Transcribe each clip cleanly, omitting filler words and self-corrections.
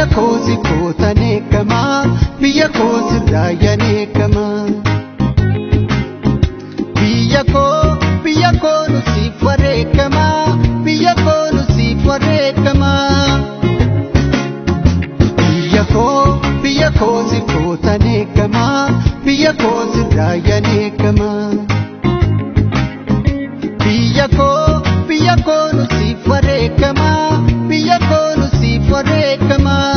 Biyya koo si kootan eegamaa, biyya koo sirraa yan eegamaa. Biyya koo nu siif wareegamaa, biyya koo nu siif wareegamaa. Biyya koo si kootan eegamaa, biyya koo sirraa yan eegamaa. Biyya koo nu siif wareegamaa, biyya koo nu siif wareegamaa.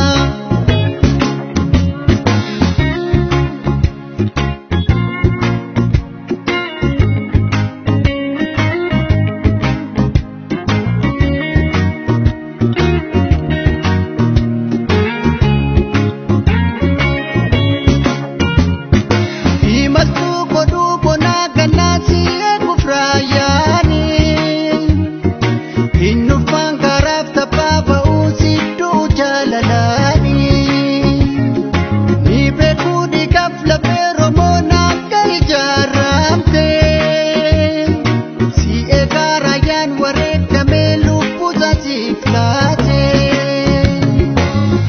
Imaltuu godhuu bonaa gannaa si eeguuf raayyaani. Innuffaan karaaf taphaa ba'uu sidduu jaalalaani. Ni beekuu dhiigaaf lafee Oromoon akka ijaaramte. Si eegaa raayyaan wareegamee lubbuusaa siif laate.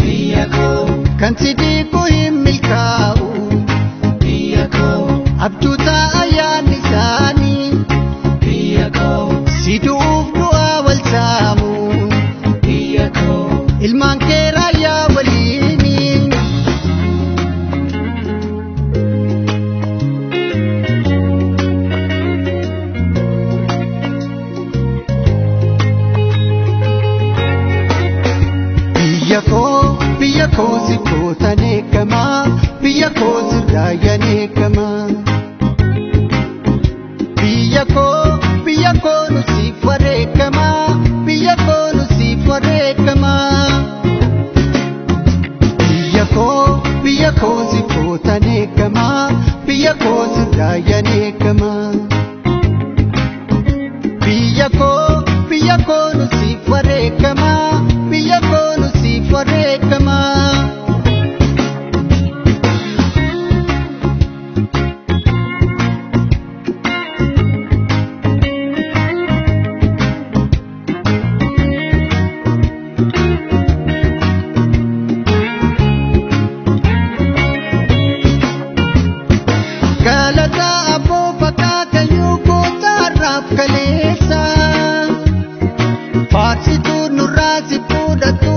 Biyya koo, Kan si diiguu hin milkaa'u. Biyya koo, Abjuu ta'a yaadni isaanii. Biyya koo, Si du'uuf du'aa wal saamu. Biyya koo, Ilmaan kee raayyaa waliini. Biyya koo si kootan eegamaa, biyya koo sirraa yan eegamaa. Biyya koo nu siif wareegamaa, biyya koo nu siif wareegamaa. Biyya koo si kootan eegamaa, biyya koo sirraa yan eegamaa. Biyya koo nu siif wareegamaa, biyya koo nu siif wareegamaa. Galata abboo fakkaatayyuu gootaarraaf kaleessa. Faarsituu nurraa si fuudhatu.